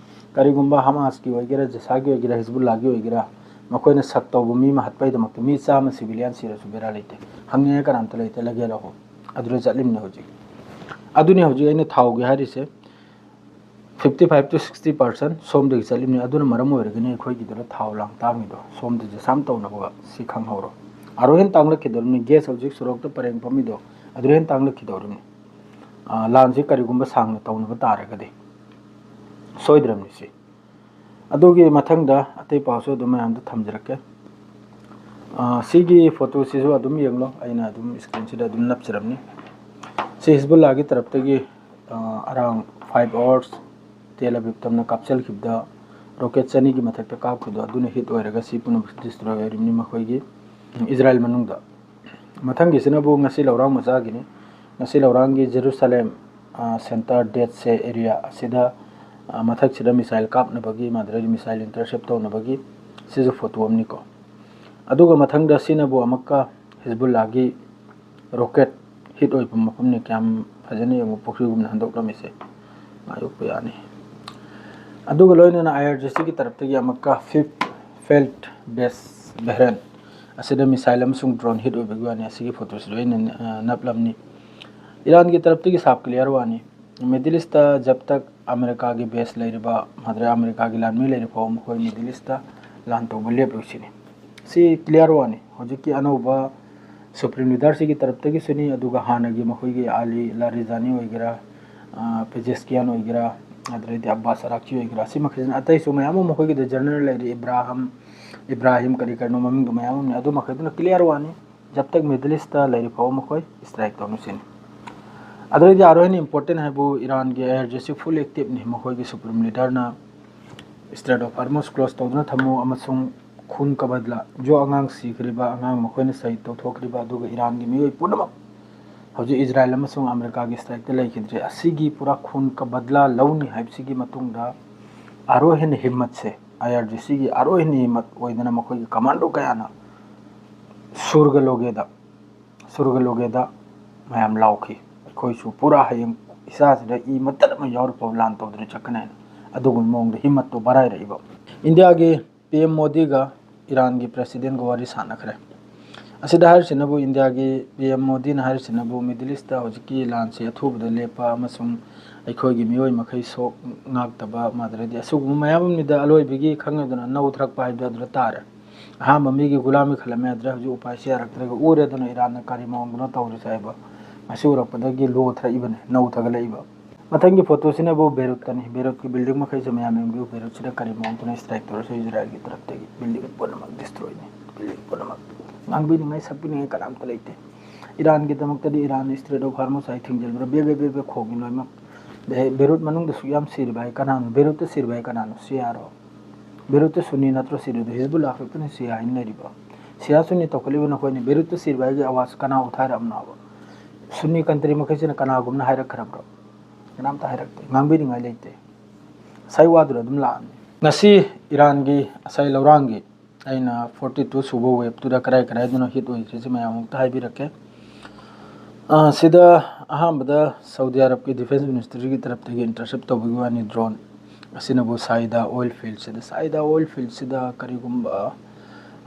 ꯀꯔꯤꯒꯨꯝꯕ ꯍꯃꯥꯁꯀꯤ ꯑꯣꯏꯒꯦꯔꯥ, ꯖꯤꯁꯥꯒꯤ ꯑꯣꯏꯒꯦꯔꯥ, ꯍꯤꯖꯕꯨꯜꯂꯥꯒꯤ ꯑꯣꯏꯒꯦꯔꯥ, ꯃꯈꯣꯏꯅ ꯁꯛ ꯇꯧꯕ ꯃꯤ ꯑꯃ ꯍꯥꯠꯄꯒꯤꯗꯃꯛꯇ ꯃꯤ ꯆꯥꯝꯃ civilian ꯁꯤꯔꯁꯨ ꯕꯦꯔꯥ ꯂꯩꯇꯦ꯫ ꯍꯪꯅꯤꯡꯉꯥꯏ ꯀꯅꯥꯝꯇ ꯂꯩꯇꯦ, ꯂꯒꯦ ꯂꯍꯣ꯫ ꯑꯗꯨꯗ ꯆꯠꯂꯤꯕꯅꯦ ꯍꯧꯖꯤꯛ꯫ ꯑꯗꯨꯅꯤ ꯍꯧꯖꯤꯛ ꯑꯩꯅ ꯊꯥꯎꯒꯤ ꯍꯥꯏꯔꯤꯁꯦ꯫ Fifty five to sixty percent ꯁꯣꯝꯗꯒꯤ ꯆꯠꯂꯤꯕꯅꯤ꯫ ꯑꯗꯨꯅ ꯃꯔꯝ ꯑꯣꯏꯔꯒꯅꯤ ꯑꯩꯈꯣꯏꯒꯤꯗꯨꯗ ꯊꯥꯎ ꯂꯥꯡ ꯇꯥꯡꯉꯤꯗꯣ꯫ ꯁꯣꯝꯗ ꯖꯁꯥꯝ ꯇꯧꯅꯕ ꯁꯤ ꯈꯪꯍꯧꯔꯣ꯫ ꯑꯗꯨ ꯍꯦꯟꯅ ꯇꯥꯡꯂꯛꯈꯤꯗꯧꯔꯤꯕꯅꯤ꯫ ꯒ꯭ꯌꯥꯁ ꯍꯧꯖꯤꯛ ꯁꯣꯔꯣꯛꯇ ꯄꯔꯦꯡ ꯐꯝꯃꯤꯗꯣ, ꯑꯗꯨ ꯍꯦꯟꯅ ꯇꯥꯡꯂꯛꯈꯤꯗꯧꯔꯤꯕꯅꯤ꯫ ꯑꯥ, ꯂꯥꯟꯁꯤ ꯀꯔꯤꯒꯨꯝꯕ ꯁꯥꯡꯅ ꯇꯧꯅꯕ ꯇꯥꯔꯒꯗꯤ ꯁꯣꯏꯗ꯭ꯔꯕꯅꯤ ꯁꯤ꯫ ꯑꯗꯨꯒꯤ ꯃꯊꯪꯗ ꯑꯇꯩ ꯄꯥꯎꯁꯨ ꯑꯗꯨꯝ ꯃꯌꯥꯝꯗ ꯊꯝꯖꯔꯛꯀꯦ꯫ ꯑꯥ, ꯁꯤꯒꯤ ꯐꯣꯇꯣꯁꯤꯁꯨ ꯑꯗꯨꯝ ꯌꯦꯡꯂꯣ, ꯑꯩꯅ ꯑꯗꯨꯝ ꯁ꯭ꯀ꯭ꯔꯤꯟꯁꯤꯗ ꯑꯗꯨꯝ ꯅꯞꯆꯔꯝꯅꯤ꯫ ꯁꯤ ꯍꯤꯖꯕꯨꯜꯂꯥꯒꯤ ꯇꯔꯞꯇꯒꯤ, ꯑꯥ, around five hours ꯇꯦꯜ ꯑꯕꯤꯕ ꯇꯝꯅ ꯀꯥꯞꯆꯤꯟꯈꯤꯕꯗ ꯔꯣꯀꯦꯠ ꯆꯅꯤꯒꯤ ꯃꯊꯛꯇ ꯀꯥꯞꯈꯤꯕꯗꯣ, ꯑꯗꯨꯅ ꯍꯤꯠ ꯑꯣꯏꯔꯒ ꯁꯤ ꯄꯨꯝꯅꯃꯛ ꯗꯤꯁꯇ꯭ꯔꯣꯏ ꯑꯣꯏꯔꯤꯕꯅꯤ ꯃꯈꯣꯏꯒꯤ ꯏꯖꯔꯥꯏꯜ ꯃꯅꯨꯡꯗ꯫ ꯃꯊꯪꯒꯤꯁꯤꯅꯕꯨ ꯉꯁꯤ ꯂꯧꯔꯥꯡ ꯃꯆꯥꯒꯤꯅꯤ꯫ ꯉꯁꯤ ꯂꯧꯔꯥꯡꯒꯤ ꯖꯦꯔꯨꯁꯥꯂꯦꯝ, ꯑꯥ, ꯁꯦꯟꯇꯔ ꯗꯦꯠ ꯁꯦ ꯑꯦꯔꯤꯌꯥ ꯑꯁꯤꯗ, ꯑꯥ, ꯃꯊꯛꯁꯤꯗ ꯃꯤꯁꯥꯏꯜ ꯀꯥꯞꯅꯕꯒꯤ, ꯃꯥꯗ꯭ꯔꯦ ꯃꯤꯁꯥꯏꯜ ꯏꯟꯇꯔꯁꯦꯞ ꯇꯧꯅꯕꯒꯤ ꯁꯤꯁꯨ ꯐꯣꯇꯣ ꯑꯃꯅꯤꯀꯣ꯫ ꯑꯗꯨꯒ ꯃꯊꯪꯗ ꯁꯤꯅꯕꯨ ꯑꯃꯨꯛꯀ ꯍꯤꯖꯕꯨꯜꯂꯥꯒꯤ ꯔꯣꯀꯦꯠ ꯍꯤꯠ ꯑꯣꯏꯕ ꯃꯐꯝꯅꯤ꯫ ꯀꯌꯥꯝ ꯐꯖꯅ ꯌꯦꯡꯉꯨ, ꯄꯨꯈ꯭ꯔꯤꯒꯨꯝꯅ ꯍꯟꯗꯣꯛꯂꯝꯃꯤꯁꯦ꯫ ꯉꯥꯏꯌꯣꯛꯄ ꯌꯥꯅꯤ꯫ ꯑꯗꯨꯒ ꯂꯣꯏꯅꯅ ꯑꯥꯏ ꯑꯥꯔ ꯖꯤ ꯁꯤꯒꯤ ꯇꯔꯞꯇꯒꯤ ꯑꯃꯨꯛꯀ ꯐꯤꯐ, ꯐꯦꯜꯠ ꯕꯦꯁ ꯕꯦꯍ꯭ꯔꯦꯟ ꯑꯁꯤꯗ ꯃꯤꯁꯥꯏꯜ ꯑꯃꯁꯨꯡ ꯗ꯭ꯔꯣꯟ ꯍꯤꯠ ꯑꯣꯏꯕꯒꯤ ꯋꯥꯅꯤ꯫ ꯑꯁꯤꯒꯤ ꯐꯣꯇꯣꯁꯤꯗ ꯑꯩꯅ ꯑ, ꯅꯞꯂꯝꯅꯤ꯫ ꯏꯔꯥꯟꯒꯤ ꯇꯔꯞꯇꯒꯤ ꯁꯥꯞ ꯀ꯭ꯂꯤꯌꯥꯔ ꯋꯥꯅꯤ꯫ ꯃꯤꯗꯜ ꯏꯁꯇ ꯖꯕ ꯇꯛ ꯑꯃꯦꯔꯤꯀꯥꯒꯤ ꯕꯦꯁ ꯂꯩꯔꯤꯕ, ꯃꯗ꯭ꯔꯦ ꯑꯃꯦꯔꯤꯀꯥꯒꯤ ꯂꯥꯟꯃꯤ ꯂꯩꯔꯤꯕ ꯐꯥꯎꯕ ꯃꯈꯣꯏ ꯃꯤꯗꯜ ꯏꯁꯇ ꯂꯥꯟ ꯇꯧꯕ ꯂꯦꯞꯂꯣꯏ ꯁꯤꯅꯤ꯫ ꯁꯤ ꯀ꯭ꯂꯤꯌꯥꯔ ꯋꯥꯅꯤ꯫ ꯍꯧꯖꯤꯛꯀꯤ ꯑꯅꯧꯕ ꯁꯨꯄ꯭ꯔꯤꯝ ꯂꯤꯗꯔꯁꯤꯒꯤ ꯇꯔꯞꯇꯒꯤꯁꯨꯅꯤ, ꯑꯗꯨꯒ ꯍꯥꯟꯅꯒꯤ ꯃꯈꯣꯏꯒꯤ ꯑꯂꯤ ꯂꯥꯔꯤꯖꯥꯅꯤ ꯑꯣꯏꯒꯦꯔꯥ, ꯑ, ꯄꯦꯖꯦꯁꯀꯤꯌꯥꯟ ꯑꯣꯏꯒꯦꯔꯥ, ꯑꯗꯨꯗꯩꯗꯤ ꯑꯕꯥꯁ ꯑꯔꯥꯛꯆꯤ ꯑꯣꯏꯒꯦꯔꯥ, ꯁꯤ ꯃꯈꯩꯁꯤꯅ, ꯑꯇꯩꯁꯨ ꯃꯌꯥꯝ ꯑꯃ ꯃꯈꯣꯏꯒꯤꯗ ꯖꯦꯅꯔꯦꯜ ꯂꯩꯔꯤ, ꯏꯕ꯭ꯔꯥꯍꯝ, ꯏꯕ꯭ꯔꯥꯍꯤꯝ ꯀꯔꯤ ꯀꯔꯤꯅꯣ ꯃꯃꯤꯡꯗꯣ ꯃꯌꯥꯝ ꯑꯃꯅꯤ꯫ ꯑꯗꯨ ꯃꯈꯩꯗꯨꯅ ꯀ꯭ꯂꯤꯌꯥꯔ ꯋꯥꯅꯤ꯫ ꯖꯕ ꯇꯛ ꯃꯤꯗꯜ ꯏꯁꯇ ꯂꯩꯔꯤ ꯐꯥꯎꯕ ꯃꯈꯣꯏ ꯁ꯭ꯇ꯭ꯔꯥꯏꯛ ꯇꯧꯅꯨ ꯁꯤꯅꯤ꯫ ꯑꯗꯨꯗꯩꯗꯤ ꯑꯥꯔ ꯑꯣ ꯍꯦꯟꯅ ꯏꯝꯄꯣꯔꯇꯦꯟ ꯍꯥꯏꯕꯨ ꯏꯔꯥꯟꯒꯤ ꯑꯦꯌꯔ ꯖꯦꯁꯤ ꯐꯨꯜ ꯑꯦꯛꯇꯤꯞꯅꯤ꯫ ꯃꯈꯣꯏꯒꯤ ꯁꯨꯄ꯭ꯔꯤꯝ ꯂꯤꯗꯔꯅ ꯏꯁꯇ꯭ꯔꯦꯠ ꯑꯣꯐ ꯍꯔꯃꯨꯁ ꯀ꯭ꯂꯣꯁ ꯇꯧꯗꯨꯅ ꯊꯝꯃꯨ ꯑꯃꯁꯨꯡ ꯈꯨꯟ ꯀꯕꯗꯂꯥ, ꯖꯣ ꯑꯉꯥꯡ ꯁꯤꯈ꯭ꯔꯤꯕ, ꯑꯉꯥꯡ ꯃꯈꯣꯏꯅ ꯁꯍꯤꯗ ꯇꯧꯊꯣꯛꯈ꯭ꯔꯤꯕ, ꯑꯗꯨꯒ ꯏꯔꯥꯟꯒꯤ ꯃꯤꯑꯣꯏ ꯄꯨꯝꯅꯃꯛ ꯍꯧꯖꯤꯛ ꯏꯖꯔꯥꯏꯜ ꯑꯃꯁꯨꯡ ꯑꯃꯦꯔꯤꯀꯥꯒꯤ ꯁ꯭ꯇ꯭ꯔꯥꯏꯛꯇ ꯂꯩꯈꯤꯗ꯭ꯔꯦ꯫ ꯑꯁꯤꯒꯤ ꯄꯨꯔꯥ ꯈꯨꯟ ꯀꯕꯗꯂꯥ ꯂꯧꯅꯤ ꯍꯥꯏꯕꯁꯤꯒꯤ ꯃꯇꯨꯡꯗ ꯑꯥꯔ ꯑꯣ ꯍꯦꯟꯅ ꯍꯤꯝꯃꯠꯁꯦ, ꯑꯥꯏ ꯑꯥꯔ ꯖꯤ ꯁꯤꯒꯤ ꯑꯥꯔ ꯑꯣ ꯍꯦꯟꯅ ꯍꯤꯝꯃꯠ ꯑꯣꯏꯗꯅ ꯃꯈꯣꯏꯒꯤ ꯀꯃꯥꯟꯗꯣ ꯀꯌꯥꯅ ꯁꯨꯔꯒ ꯂꯣꯒꯦꯗ, ꯁꯨꯔꯒ ꯂꯣꯒꯦꯗ ꯃꯌꯥꯝ ꯂꯥꯎꯈꯤ꯫ ꯑꯩꯈꯣꯏꯁꯨ ꯄꯨꯔꯥ ꯍꯌꯦꯡ ꯏꯁꯥꯁꯤꯗ ꯏ ꯃꯇꯠ ꯑꯃ ꯌꯥꯎꯔꯐꯥꯎ ꯂꯥꯟ ꯇꯧꯗꯨꯅ ꯆꯠꯀꯅꯤ ꯍꯥꯏꯅ ꯑꯗꯨꯒꯨꯝꯕ ꯃꯑꯣꯡꯗ ꯍꯤꯝꯃꯠꯇꯣ ꯕꯔꯥꯏꯔꯛꯏꯕ꯫ ꯏꯟꯗꯤꯌꯥꯒꯤ ꯄꯤ ꯑꯦꯝ ꯃꯣꯗꯤꯒ ꯏꯔꯥꯟꯒꯤ ꯄ꯭ꯔꯦꯁꯤꯗꯦꯟꯒ ꯋꯥꯔꯤ ꯁꯥꯟꯅꯈ꯭ꯔꯦ꯫ ꯑꯁꯤꯗ ꯍꯥꯏꯔꯤꯁꯤꯅꯕꯨ ꯏꯟꯗꯤꯌꯥꯒꯤ ꯄꯤ ꯑꯦꯝ ꯃꯣꯗꯤꯅ ꯍꯥꯏꯔꯤꯁꯤꯅꯕꯨ ꯃꯤꯗꯜ ꯏꯁꯇ ꯍꯧꯖꯤꯛꯀꯤ ꯂꯥꯟꯁꯤ ꯑꯊꯨꯕꯗ ꯂꯦꯞꯄ ꯑꯃꯁꯨꯡ ꯑꯩꯈꯣꯏꯒꯤ ꯃꯤꯑꯣꯏ ꯃꯈꯩ ꯁꯣꯛ ꯉꯥꯛꯇꯕ, ꯃꯗꯨꯗꯩꯗꯤ ꯑꯁꯤꯒꯨꯝꯕ ꯃꯌꯥꯝ ꯑꯃꯅꯤꯗ ꯑꯂꯣꯏꯕꯒꯤ ꯈꯪꯉꯦꯗꯅ ꯅꯧ ꯊꯔꯛꯄ ꯍꯥꯏꯕꯗꯨ ꯑꯗꯨꯗ ꯇꯥꯔꯦ꯫ ꯑꯍꯥꯟꯕ ꯃꯤꯒꯤ ꯒꯨꯂꯥꯃꯤ ꯈꯜꯂꯝꯃꯦ, ꯑꯗꯨꯗ ꯍꯧꯖꯤꯛ ꯎꯄꯥꯏꯁꯦ ꯌꯥꯔꯛꯇ꯭ꯔꯒ ꯎꯔꯦꯗꯅ ꯏꯔꯥꯟꯅ ꯀꯔꯤ ꯃꯑꯣꯡꯗꯅꯣ ꯇꯧꯔꯤꯁꯦ ꯍꯥꯏꯕ꯫ ꯉꯁꯤ ꯎꯔꯛꯄꯗꯒꯤ ꯂꯣ ꯊꯔꯛꯏꯕꯅꯦ, ꯅꯧ ꯊꯥꯒꯠꯂꯛꯏꯕ꯫ ꯃꯊꯪꯒꯤ ꯐꯣꯇꯣꯁꯤꯅꯕꯨ ꯕꯦꯔꯨꯠꯇꯅꯤ꯫ ꯕꯦꯔꯨꯠꯀꯤ ꯕꯤꯜꯗꯤꯡ ꯃꯈꯩꯁꯦ ꯃꯌꯥꯝ ꯌꯦꯡꯕꯤꯌꯨ꯫ ꯕꯦꯔꯨꯠꯁꯤꯗ ꯀꯔꯤ ꯃꯑꯣꯡꯗꯅ ꯏꯁꯇ꯭ꯔꯥꯏꯛ ꯇꯧꯔꯁꯨ ꯏꯖꯔꯥꯏꯜꯒꯤ ꯇꯔꯞꯇꯒꯤ ꯕꯤꯜꯗꯤꯡ ꯄꯨꯝꯅꯃꯛ ꯗꯤꯁꯇ꯭ꯔꯣꯏꯅꯤ꯫ ꯕꯤꯜꯗꯤꯡ ꯄꯨꯝꯅꯃꯛ꯫ ꯉꯥꯡꯕꯤꯅꯤꯡꯉꯥꯏ ꯁꯛꯄꯤꯅꯤꯡꯉꯥꯏ ꯀꯅꯥꯝꯇ ꯂꯩꯇꯦ꯫ ꯏꯔꯥꯟꯒꯤꯗꯃꯛꯇꯗꯤ ꯏꯔꯥꯟꯅ ꯏꯁꯇ꯭ꯔꯦꯠ ꯑꯣꯐ ꯍꯥꯔꯃꯨꯁ ꯍꯥꯏ ꯊꯤꯡꯖꯤꯜꯂꯨꯔ ꯕꯦ ꯕꯦ ꯕꯦ ꯕꯦ ꯈꯣꯡꯉꯤ ꯂꯣꯏꯅꯃꯛ꯫ ꯕꯦ-, ꯕꯦꯔꯨꯠ ꯃꯅꯨꯡꯗ ꯁꯨꯛ ꯌꯥꯝ ꯁꯤꯔꯤꯕ ꯍꯥꯏ ꯀꯅꯥꯅꯣ? ꯕꯦꯔꯨꯠꯇ ꯁꯤꯔꯤꯕ ꯍꯥꯏ ꯀꯅꯥꯅꯣ? ꯁꯤꯌꯥꯔꯣ? ꯕꯦꯔꯨꯠꯇ ꯁꯨꯅꯤ ꯅꯠꯇ꯭ꯔꯣ ꯁꯤꯔꯤꯗꯣ? ꯍꯤꯖꯕꯨꯜꯂꯥ ꯈꯛꯇꯅꯤ ꯁꯤꯌꯥ ꯍꯥꯏꯅ ꯂꯩꯔꯤꯕ꯫ ꯁꯤꯌꯥ ꯁꯨꯅꯤ ꯇꯧꯈꯠꯂꯤꯕ ꯅꯈꯣꯏꯅ ꯕꯦꯔꯨꯠꯇ ꯁꯤꯔꯤꯕ ꯍꯥꯏꯒꯤ ꯑꯋꯥꯖ ꯀꯅꯥ ꯎꯊꯥꯔꯛꯑꯕꯅꯣꯕ? ꯁꯨꯅꯤ ꯀꯟꯇ꯭ꯔꯤ ꯃꯈꯩꯁꯤꯅ ꯀꯅꯥꯒꯨꯝꯅ ꯍꯥꯏꯔꯛꯈ꯭ꯔꯕ꯭ꯔꯣ? ꯀꯅꯥꯝꯇ ꯍꯥꯏꯔꯛꯇꯦ꯫ ꯉꯥꯡꯕꯤꯅꯤꯡꯉꯥꯏ ꯂꯩꯇꯦ꯫ ꯉꯁꯥꯏ ꯋꯥꯗꯨꯗ ꯑꯗꯨꯝ ꯂꯥꯛꯑꯅꯤ꯫ ꯉꯁꯤ ꯏꯔꯥꯟꯒꯤ ꯉꯁꯥꯏ ꯂꯧꯔꯥꯡꯒꯤ ꯑꯩꯅ ꯐꯣꯔꯇꯤ ꯇꯨ ꯁꯨꯕ ꯋꯦꯕꯇꯨꯗ ꯀꯔꯥꯏ ꯀꯔꯥꯏꯗꯅꯣ ꯍꯤꯠ ꯑꯣꯏꯈ꯭ꯔꯤꯁꯦ ꯃꯌꯥꯝ ꯑꯃꯨꯛꯇ ꯍꯥꯏꯕꯤꯔꯛꯀꯦ꯫ ꯑ, ꯁꯤꯗ ꯑꯍꯥꯟꯕꯗ ꯁꯥꯎꯗꯤ ꯑꯔꯕꯀꯤ ꯗꯤꯐꯦꯟꯁ ꯃꯤꯅꯤꯁꯇ꯭ꯔꯤꯒꯤ ꯇꯔꯞꯇꯒꯤ ꯏꯟꯇꯔꯁꯦꯞ ꯇꯧꯕꯒꯤ ꯋꯥꯅꯤ ꯗ꯭ꯔꯣꯟ꯫ ꯑꯁꯤꯅꯕꯨ ꯁꯥꯏꯗ ꯑꯣꯏꯜ ꯐꯤꯜꯁꯤꯗ, ꯁꯥꯏꯗ ꯑꯣꯏꯜ ꯐꯤꯜꯁꯤꯗ ꯀꯔꯤꯒꯨꯝꯕ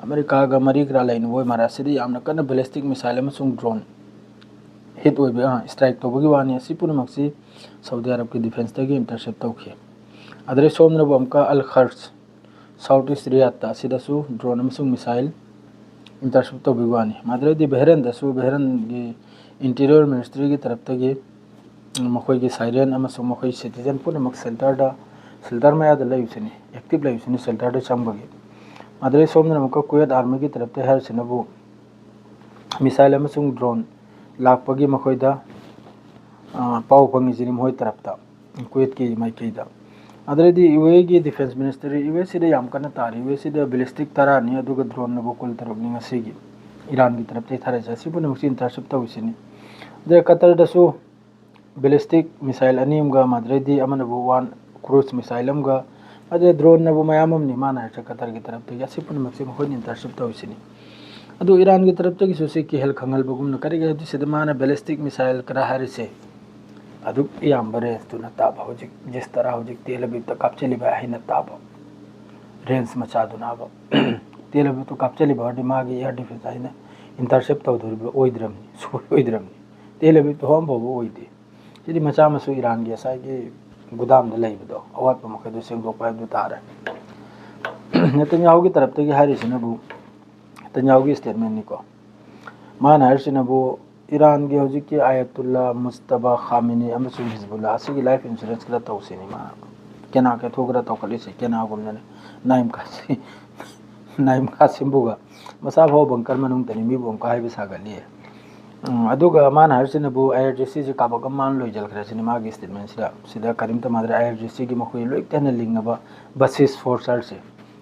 ꯑꯃꯦꯔꯤꯀꯥꯒ ꯃꯔꯤ ꯀꯔꯥ ꯂꯩꯅꯕ ꯑꯣꯏ ꯃꯥꯜꯂꯦ꯫ ꯑꯁꯤꯗ ꯌꯥꯝꯅ ꯀꯟꯅ ꯕꯦꯂꯤꯁꯇꯤꯛ ꯃꯤꯁꯥꯏꯜ ꯑꯃꯁꯨꯡ ꯗ꯭ꯔꯣꯟ ꯍꯤꯠ ꯑꯣꯏꯕ, ꯏꯁꯇ꯭ꯔꯥꯏꯛ ꯇꯧꯕꯒꯤ ꯋꯥꯅꯤ꯫ ꯑꯁꯤ ꯄꯨꯝꯅꯃꯛꯁꯤ ꯁꯥꯎꯗꯤ ꯑꯔꯕꯀꯤ ꯗꯤꯐꯦꯟꯁꯇꯒꯤ ꯏꯟꯇꯔꯁꯦꯞ ꯇꯧꯈꯤ꯫ ꯑꯗꯨꯗꯩ ꯁꯣꯝꯗꯅꯕꯨ ꯑꯃꯨꯛꯀ ꯑꯜ ꯈꯔꯁ, ꯁꯥꯎꯠ ꯏꯁ ꯔꯤꯌꯥꯗꯇ, ꯑꯁꯤꯗꯁꯨ ꯗ꯭ꯔꯣꯟ ꯑꯃꯁꯨꯡ ꯃꯤꯁꯥꯏꯜ ꯏꯟꯇꯔꯁꯦꯞ ꯇꯧꯕꯤꯕ ꯋꯥꯅꯤ꯫ ꯃꯗꯨꯗꯩꯗꯤ ꯕꯦꯍꯔꯦꯟꯗꯁꯨ ꯕꯦꯍꯔꯦꯟꯒꯤ ꯏꯟꯇꯤꯔꯤꯌꯔ ꯃꯤꯅꯤꯁꯇ꯭ꯔꯤꯒꯤ ꯇꯔꯞꯇꯒꯤ ꯃꯈꯣꯏꯒꯤ ꯁꯥꯏꯔꯦꯟ ꯑꯃꯁꯨꯡ ꯃꯈꯣꯏ ꯁꯤꯇꯤꯖꯦꯟ ꯄꯨꯝꯅꯃꯛ ꯁꯦꯜꯇꯔꯗ, ꯁꯦꯜꯇꯔ ꯃꯌꯥꯗ ꯂꯩꯕꯁꯤꯅꯤ, ꯑꯦꯛꯇꯤꯞ ꯂꯩꯕꯁꯤꯅꯤ ꯁꯦꯜꯇꯔꯗ ꯆꯪꯕꯒꯤ꯫ ꯃꯗꯨꯗꯩ ꯁꯣꯝꯗꯅ ꯑꯃꯨꯛꯀ ꯀꯨꯋꯦꯠ ꯑꯥꯔꯃꯤꯒꯤ ꯇꯔꯞꯇ ꯍꯥꯏꯔꯤꯁꯤꯅꯕꯨ ꯃꯤꯁꯥꯏꯜ ꯑꯃꯁꯨꯡ ꯗ꯭ꯔꯣꯟ ꯂꯥꯛꯄꯒꯤ ꯃꯈꯣꯏꯗ, ꯑ, ꯄꯥꯎ ꯐꯪꯉꯤꯁꯤꯅꯤ ꯃꯈꯣꯏ ꯇꯔꯞꯇ, ꯀꯨꯋꯦꯠꯀꯤ ꯃꯥꯏꯀꯩꯗ꯫ ꯑꯗꯨꯗꯩꯗꯤ ꯌꯨ ꯑꯦꯒꯤ ꯗꯤꯐꯦꯟꯁ ꯃꯤꯅꯤꯁꯇꯔꯤ, ꯌꯨ ꯑꯦꯁꯤꯗ ꯌꯥꯝ ꯀꯟꯅ ꯇꯥꯔꯤ꯫ ꯌꯨ ꯑꯦꯁꯤꯗ ꯕꯦꯂꯤꯁꯇꯤꯛ ꯇꯔꯥꯅꯤ, ꯑꯗꯨꯒ ꯗ꯭ꯔꯣꯟꯅꯕꯨ ꯀꯨꯟ ꯇꯔꯨꯛꯅꯤ ꯉꯁꯤꯒꯤ ꯏꯔꯥꯟꯒꯤ ꯇꯔꯞꯇꯒꯤ ꯊꯥꯔꯛꯏꯁꯦ꯫ ꯑꯁꯤ ꯄꯨꯝꯅꯃꯛꯁꯤ ꯏꯟꯇꯔꯁꯦꯞ ꯇꯧꯔꯤꯁꯤꯅꯤ꯫ ꯑꯗꯩ ꯀꯇꯔꯗꯁꯨ ꯕꯦꯂꯤꯁꯇꯤꯛ ꯃꯤꯁꯥꯏꯜ ꯑꯅꯤ ꯑꯃꯒ ꯃꯗꯨꯗꯩꯗꯤ ꯑꯃꯅꯕꯨ ꯋꯥꯟ ꯀ꯭ꯔꯨꯖ ꯃꯤꯁꯥꯏꯜ ꯑꯃꯒ, ꯑꯗꯩ ꯗ꯭ꯔꯣꯟꯅꯕꯨ ꯃꯌꯥꯝ ꯑꯃꯅꯤ ꯃꯥꯅ ꯍꯥꯏꯔꯤꯁꯦ ꯀꯇꯔꯒꯤ ꯇꯔꯞꯇꯒꯤ꯫ ꯑꯁꯤ ꯄꯨꯝꯅꯃꯛꯁꯦ ꯃꯈꯣꯏꯅ ꯏꯟꯇꯔꯁꯦꯞ ꯇꯧꯔꯤꯁꯤꯅꯤ꯫ ꯑꯗꯨ ꯏꯔꯥꯟꯒꯤ ꯇꯔꯞꯇꯒꯤꯁꯨ ꯁꯤ ꯀꯤꯍꯜ ꯈꯪꯍꯜꯕꯒꯨꯝꯅ, ꯀꯔꯤꯒꯤ ꯍꯥꯏꯕꯗꯤ ꯁꯤꯗ ꯃꯥꯅ ꯕꯦꯂꯤꯁꯇꯤꯛ ꯃꯤꯁꯥꯏꯜ ꯈꯔ ꯍꯥꯏꯔꯤꯁꯦ ꯑꯗꯨꯛ ꯌꯥꯝꯕ ꯔꯦꯟꯖꯇꯨ ꯅꯠꯇꯕ, ꯍꯧꯖꯤꯛ ꯖꯤꯁ ꯇꯔꯥ ꯍꯧꯖꯤꯛ ꯇꯦꯜ ꯑꯕꯤꯕꯇ ꯀꯥꯞꯆꯜꯂꯤꯕ ꯍꯥꯏ ꯅꯠꯇꯕ, ꯔꯦꯟꯖ ꯃꯆꯥꯗꯨꯅꯕ꯫ ꯇꯦꯜ ꯑꯕꯤꯕꯇꯨ ꯀꯥꯞꯆꯜꯂꯤꯕ ꯑꯣꯏꯔꯗꯤ ꯃꯥꯒꯤ ꯑꯦꯌꯔ ꯗꯤꯐꯦꯟꯁ ꯍꯥꯏꯅ ꯏꯟꯇꯔꯁꯦꯞ ꯇꯧꯗꯣꯔꯤꯕ ꯑꯣꯏꯗ꯭ꯔꯕꯅꯤ, ꯁꯣꯏꯔꯣꯏꯗ꯭ꯔꯕꯅꯤ꯫ ꯇꯦꯜ ꯑꯕꯤꯕꯇꯨ ꯍꯣꯝ ꯐꯥꯎꯕ ꯑꯣꯏꯗꯦ꯫ ꯁꯤꯗꯤ ꯃꯆꯥ ꯃꯁꯨ ꯏꯔꯥꯟꯒꯤ ꯉꯁꯥꯏꯒꯤ ꯒꯨꯗꯥꯝꯗ ꯂꯩꯕꯗꯣ, ꯑꯋꯥꯠꯄ ꯃꯈꯩꯗꯣ ꯁꯦꯡꯗꯣꯛꯄ ꯍꯥꯏꯕꯗꯨ ꯇꯥꯔꯦ꯫ ꯅꯦꯇꯟꯌꯥꯍꯨꯒꯤ ꯇꯔꯞꯇꯒꯤ ꯍꯥꯏꯔꯤꯁꯤꯅꯕꯨ, ꯅꯦꯇꯟꯌꯥꯍꯨꯒꯤ ꯁ꯭ꯇꯦꯠꯃꯦꯟꯅꯤꯀꯣ, ꯃꯥꯅ ꯍꯥꯏꯔꯤꯁꯤꯅꯕꯨ ꯏꯔꯥꯟꯒꯤ ꯍꯧꯖꯤꯛꯀꯤ ꯑꯌꯥꯇꯨꯜꯂꯥ ꯃꯨꯁꯇꯕꯥ ꯈꯥꯃꯤꯅꯤ ꯑꯃꯁꯨꯡ ꯍꯤꯖꯕꯨꯜꯂꯥ ꯑꯁꯤꯒꯤ ꯂꯥꯏꯐ ꯏꯟꯁꯨꯔꯦꯟꯁ ꯈꯔ ꯇꯧꯁꯤꯅꯤ꯫ ꯃꯥ ꯀꯦꯅꯥ ꯀꯦꯊꯣꯛ ꯈꯔ ꯇꯧꯈꯠꯂꯤꯁꯦ, ꯀꯦꯅꯥꯒꯨꯝꯅꯅꯦ, ꯅꯥꯏꯝ ꯀꯥꯁꯤ-, ꯅꯥꯏꯝ ꯀꯥꯁꯤꯝꯕꯨꯒ ꯃꯁꯥ ꯐꯥꯎ ꯕꯪꯀꯔ ꯃꯅꯨꯡꯗꯅꯤ, ꯃꯤꯕꯨ ꯑꯃꯨꯛꯀ ꯍꯥꯏꯕ ꯁꯥꯒꯠꯂꯤ꯫ ꯎꯝ, ꯑꯗꯨꯒ ꯃꯥꯅ ꯍꯥꯏꯔꯤꯁꯤꯅꯕꯨ ꯑꯥꯏ ꯑꯥꯔ ꯖꯤ ꯁꯤꯁꯤ ꯀꯥꯕꯛ ꯑꯃ ꯃꯥꯅ ꯂꯣꯏꯁꯤꯟꯈ꯭ꯔꯁꯤꯅꯤ ꯃꯥꯒꯤ ꯁ꯭ꯇꯦꯠꯃꯦꯟꯁꯤꯗ꯫ ꯁꯤꯗ ꯀꯔꯤꯝꯇ ꯃꯥꯗ꯭ꯔꯦ, ꯑꯥꯏ ꯑꯥꯔ ꯖꯤ ꯁꯤꯒꯤ ꯃꯈꯣꯏ ꯂꯣꯏ ꯇꯦꯟꯅ ꯂꯤꯡꯉꯕ ꯕꯁꯤꯁ ꯐꯣꯔꯁꯔꯁꯦ,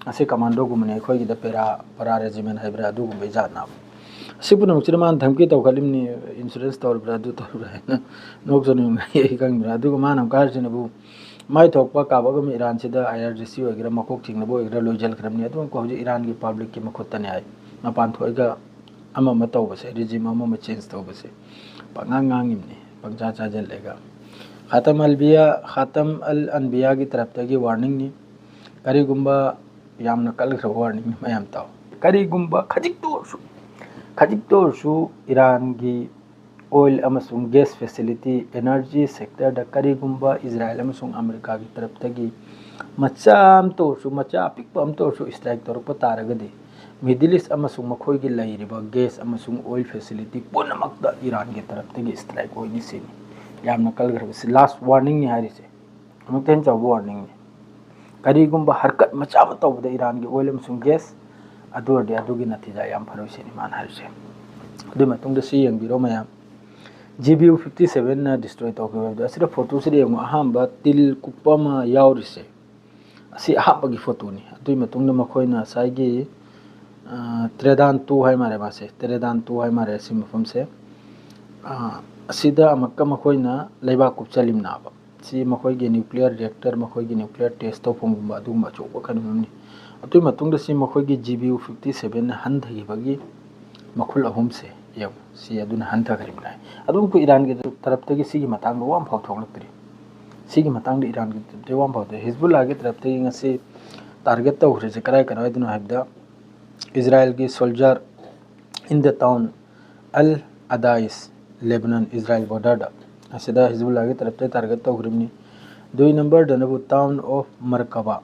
ꯑꯁꯤ ꯀꯃꯥꯟꯗꯣꯒꯨꯝꯕꯅꯤ, ꯑꯩꯈꯣꯏꯒꯤꯗ ꯄꯦꯔꯥ, ꯄꯔꯥ ꯔꯦꯖꯤꯃꯦꯟ ꯍꯥꯏꯕ꯭ꯔꯥ, ꯑꯗꯨꯒꯨꯝꯕ ꯏꯖꯥꯠꯅ꯫ ꯑꯁꯤ ꯄꯨꯝꯅꯃꯛꯁꯤꯗ ꯃꯥꯅ ꯙꯝꯀꯤ ꯇꯧꯈꯠꯂꯤꯕꯅꯤ, ꯏꯟꯁꯨꯔꯦꯟꯁ ꯇꯧꯔꯤꯕ꯭ꯔꯥ, ꯑꯗꯨ ꯇꯧꯔꯤꯕ꯭ꯔꯥ ꯍꯥꯏꯅ ꯅꯣꯛꯁꯨ ꯅꯣꯛꯅꯤꯡꯉꯤ, ꯑꯩ ꯈꯪꯗ꯭ꯔꯦ꯫ ꯑꯗꯨꯒ ꯃꯥꯅ ꯑꯃꯨꯛꯀ ꯍꯥꯏꯔꯤꯁꯤꯅꯕꯨ ꯃꯥꯏ ꯊꯣꯛꯄ ꯀꯥꯕꯛ ꯑꯃ ꯏꯔꯥꯟꯁꯤꯗ ꯑꯥꯏ ꯑꯥꯔ ꯖꯤ ꯁꯤ ꯑꯣꯏꯒꯦꯔꯥ, ꯃꯀꯣꯛ ꯊꯤꯡꯅꯕ ꯑꯣꯏꯒꯦꯔꯥ, ꯂꯣꯏꯁꯤꯟꯈ꯭ꯔꯕꯅꯤ꯫ ꯑꯗꯨ ꯑꯃꯨꯛꯀ ꯍꯧꯖꯤꯛ ꯏꯔꯥꯟꯒꯤ ꯄꯕ꯭ꯂꯤꯛꯀꯤ ꯃꯈꯨꯠꯇꯅꯤ ꯍꯥꯏ꯫ ꯃꯄꯥꯟ ꯊꯣꯛꯑꯒ ꯑꯃ ꯑꯃ ꯇꯧꯕꯁꯦ, ꯔꯤꯖꯤꯝ ꯑꯃ ꯑꯃ ꯆꯦꯟꯖ ꯇꯧꯕꯁꯦ, ꯄꯪꯉꯥꯡ ꯉꯥꯡꯉꯤꯕꯅꯤ, ꯄꯪꯆꯥ ꯆꯥꯁꯤꯜꯂꯒ꯫ ꯈꯥꯇꯝ ꯑꯜꯕꯤꯌꯥ, ꯈꯥꯇꯝ ꯑꯜ ꯑꯟꯕꯤꯌꯥꯒꯤ ꯇꯔꯞꯇꯒꯤ ꯋꯥꯔꯅꯤꯡꯅꯤ꯫ ꯀꯔꯤꯒꯨꯝꯕ, ꯌꯥꯝꯅ ꯀꯜꯈ꯭ꯔꯕ ꯋꯥꯔꯅꯤꯡꯅꯤ, ꯃꯌꯥꯝ ꯇꯥꯎ꯫ ꯀꯔꯤꯒꯨꯝꯕ ꯈꯖꯤꯛꯇ ꯑꯣꯏꯔꯁꯨ, ꯈꯖꯤꯛꯇ ꯑꯣꯏꯔꯁꯨ ꯏꯔꯥꯟꯒꯤ ꯑꯣꯏꯜ ꯑꯃꯁꯨꯡ ꯒ꯭ꯌꯥꯁ ꯐꯦꯁꯤꯂꯤꯇꯤ, ꯑꯦꯅꯔꯖꯤ ꯁꯦꯛꯇꯔꯗ ꯀꯔꯤꯒꯨꯝꯕ ꯏꯖꯔꯥꯏꯜ ꯑꯃꯁꯨꯡ ꯑꯃꯦꯔꯤꯀꯥꯒꯤ ꯇꯔꯞꯇꯒꯤ ꯃꯆꯥ ꯑꯃꯇ ꯑꯣꯏꯔꯁꯨ, ꯃꯆꯥ ꯑꯄꯤꯛꯄ ꯑꯃꯇ ꯑꯣꯏꯔꯁꯨ ꯏꯁꯇ꯭ꯔꯥꯏꯛ ꯇꯧꯔꯛꯄ ꯇꯥꯔꯒꯗꯤ, ꯃꯤꯗꯜ ꯏꯁ ꯑꯃꯁꯨꯡ ꯃꯈꯣꯏꯒꯤ ꯂꯩꯔꯤꯕ ꯒ꯭ꯌꯥꯁ ꯑꯃꯁꯨꯡ ꯑꯣꯏꯜ ꯐꯦꯁꯤꯂꯤꯇꯤ ꯄꯨꯝꯅꯃꯛꯇ ꯏꯔꯥꯟꯒꯤ ꯇꯔꯞꯇꯒꯤ ꯏꯁꯇ꯭ꯔꯥꯏꯛ ꯑꯣꯏꯅꯤ ꯁꯤꯅꯤ꯫ ꯌꯥꯝꯅ ꯀꯜꯈ꯭ꯔꯕꯁꯤ ꯂꯥꯁ ꯋꯥꯔꯅꯤꯡꯅꯤ ꯍꯥꯏꯔꯤꯁꯦ꯫ ꯑꯃꯨꯛꯇ ꯍꯦꯟꯅ ꯆꯥꯎꯕ ꯋꯥꯔꯅꯤꯡꯅꯤ꯫ ꯀꯔꯤꯒꯨꯝꯕ ꯍꯔꯀꯠ ꯃꯆꯥ ꯑꯃ ꯇꯧꯕꯗ ꯏꯔꯥꯟꯒꯤ ꯑꯣꯏꯜ ꯑꯃꯁꯨꯡ ꯒ꯭ꯌꯥꯁ, ꯑꯗꯨ ꯑꯣꯏꯔꯗꯤ ꯑꯗꯨꯒꯤ ꯅꯇꯤꯖꯥ ꯌꯥꯝ ꯐꯔꯣꯏ ꯁꯤꯅꯤ ꯃꯥꯅ ꯍꯥꯏꯔꯤꯁꯦ꯫ ꯑꯗꯨꯒꯤ ꯃꯇꯨꯡꯗ ꯁꯤ ꯌꯦꯡꯕꯤꯔꯣ ꯃꯌꯥꯝ, G B U fifty ꯁꯚꯦꯟꯅ destroy ꯇꯧꯈꯤꯕ ꯍꯥꯏꯕꯗꯣ꯫ ꯑꯁꯤꯗ ꯐꯣꯇꯣꯁꯤꯗ ꯌꯦꯡꯉꯨ, ꯑꯍꯥꯟꯕ ꯇꯤꯜ ꯀꯨꯞꯄ ꯑꯃ ꯌꯥꯎꯔꯤꯁꯦ, ꯑꯁꯤ ꯑꯍꯥꯟꯕꯒꯤ ꯐꯣꯇꯣꯅꯤ꯫ ꯑꯗꯨꯒꯤ ꯃꯇꯨꯡꯗ ꯃꯈꯣꯏꯅ ꯉꯁꯥꯏꯒꯤ, ꯑ, ꯇ꯭ꯔꯦꯗꯥꯟ ꯇꯨ ꯍꯥꯏ ꯃꯥꯜꯂꯦ ꯃꯥꯁꯦ, ꯇ꯭ꯔꯦꯗꯥꯟ ꯇꯨ ꯍꯥꯏ ꯃꯥꯜꯂꯦ ꯑꯁꯤ ꯃꯐꯝꯁꯦ꯫ ꯑ, ꯑꯁꯤꯗ ꯑꯃꯨꯛꯀ ꯃꯈꯣꯏꯅ ꯂꯩꯕꯥꯛ ꯀꯨꯞꯆꯂꯤꯝ ꯅꯥꯕ꯫ ꯁꯤ ꯃꯈꯣꯏꯒꯤ ꯅ꯭ꯌꯨꯀ꯭ꯂꯤꯌꯔ ꯔꯤꯌꯦꯛꯇꯔ, ꯃꯈꯣꯏꯒꯤ ꯅ꯭ꯌꯨꯀ꯭ꯂꯤꯌꯔ ꯇꯦꯁ ꯇꯧꯐꯝꯒꯨꯝꯕ ꯑꯗꯨꯒꯨꯝꯕ ꯑꯆꯧꯕ ꯀꯩꯅꯣꯝꯅꯤ꯫ ꯑꯗꯨꯒꯤ ꯃꯇꯨꯡꯗ ꯁꯤ ꯃꯈꯣꯏꯒꯤ ꯖꯤ ꯕꯤ ꯌꯨ ꯐꯤꯐꯇꯤ ꯁꯚꯦꯟꯅ ꯍꯟꯊꯈꯤꯕꯒꯤ ꯃꯈꯨꯜ ꯑꯍꯨꯝꯁꯦ ꯌꯦꯡꯉꯨ꯫ ꯁꯤ ꯑꯗꯨꯅ ꯍꯟꯊꯈ꯭ꯔꯤꯕꯅꯤ ꯍꯥꯏ꯫ ꯑꯗꯨꯕꯨ ꯏꯔꯥꯟꯒꯤ ꯇꯔꯞꯇꯒꯤ ꯁꯤꯒꯤ ꯃꯇꯥꯡꯗ ꯋꯥ ꯑꯃ ꯐꯥꯎ ꯊꯣꯛꯂꯛꯇ꯭ꯔꯤ꯫ ꯁꯤꯒꯤ ꯃꯇꯥꯡꯗ ꯏꯔꯥꯟꯒꯤ ꯇꯔꯞꯇꯒꯤ ꯋꯥ ꯑꯃ ꯐꯥꯎ ꯊꯣꯛꯂꯛꯇ꯭ꯔꯤ꯫ ꯍꯤꯖꯕꯨꯜꯂꯥꯒꯤ ꯇꯔꯞꯇꯒꯤ ꯉꯁꯤ ꯇꯥꯔꯒꯦꯠ ꯇꯧꯈ꯭ꯔꯤꯁꯦ ꯀꯔꯥꯏ ꯀꯔꯥꯏꯗꯅꯣ ꯍꯥꯏꯕꯗ, ꯏꯖꯔꯥꯏꯜꯒꯤ soldier in the town ꯑꯜ ꯑꯗꯥꯏꯁ, ꯂꯦꯕꯅꯟ ꯏꯖꯔꯥꯏꯜ ꯕꯣꯔꯗꯔꯗ, ꯑꯁꯤꯗ ꯍꯤꯖꯕꯨꯜꯂꯥꯒꯤ ꯇꯔꯞꯇ ꯇꯥꯔꯒꯦꯠ ꯇꯧꯈ꯭ꯔꯤꯕꯅꯤ꯫ ꯑꯗꯨꯒꯤ ꯅꯝꯕꯔꯗꯅꯕꯨ town of ꯃꯔꯀꯕꯥ,